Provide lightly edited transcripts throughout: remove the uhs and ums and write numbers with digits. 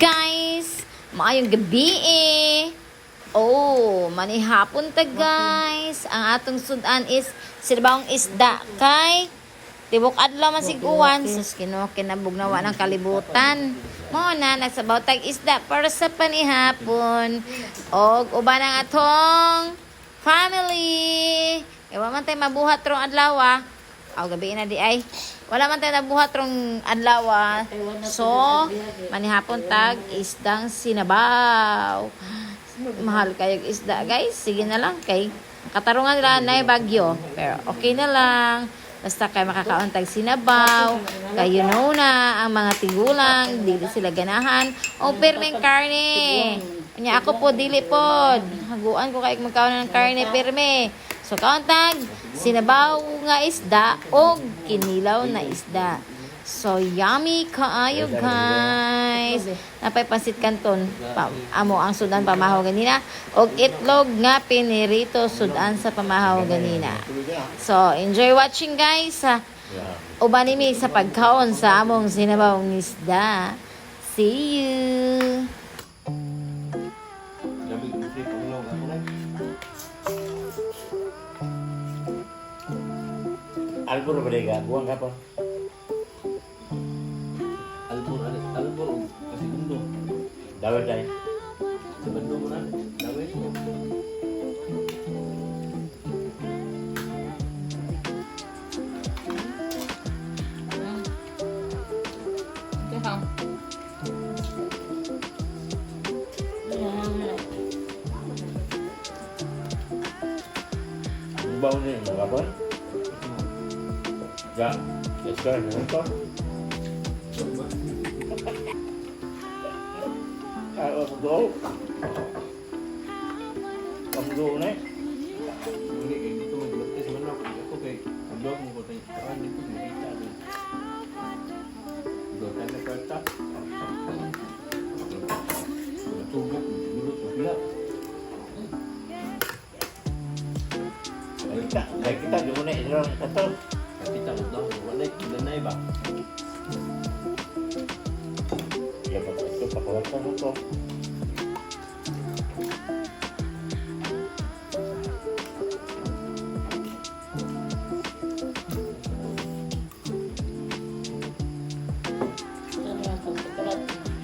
Guys! Maayong gabi eh. Oh, manihapon ta, guys. Ang atong sudan is sinabawang isda kay tibok adlaw man siguan sus, Ginoo, kinabugnawa ng kalibutan. Mo na nagsabaw tag isda para sa panihapon. Og uban ang atong family. Ewa man tay mabuhat rong adlaw ah. Aw, gabi na di ay. Wala man tayo nabuhat rong adlaw ah. So, manihapon tag isdang sinabaw. Mahal kayo isda, guys. Sige na lang kay katarungan nila na bagyo. Pero okay na lang. Basta kay makakaon tag sinabaw. Kayo know na ang mga tigulang, dili sila ganahan. O pirmeng karne. Unya ako po dili pod. Haguan ko kay magkaon ng karne pirme. So kaon tag sinabaw nga isda og kinilaw na isda. So yummy kaayo, guys. Napay pansit canton pa, amo ang sudan pamahaw ganina og itlog nga pinirito sudan sa pamahaw ganina. So enjoy watching, guys. Sa uban mi sa pagkaon sa among sinabawang isda. See you. Gabi, hindi pangulong ako na. Albor ba ka? Buwang ka pa. Albor, albor, kasi gundo. Dawit tayo. Sa bando mo na, dawit mo. Baw ni mo ka pa? Ya, let's go. Ano to? Ah, oh, go. Ang go na. Hindi, kay dito magbante sa manok. Ako kay, ang mo ko tayo. Parang dito, makita doon. Doon tayo na kwarta. Tubok, gulot, pila. Kita, kay kita doon na isang kato. Kapita ko daw, wala, kinanay ba? Ya, pa ito pakawatan mo to.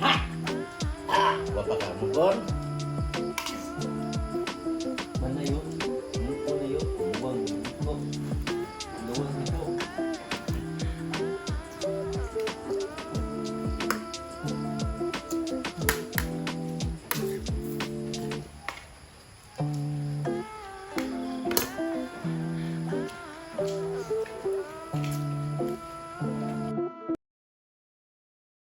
Ha! Wapa ka mo.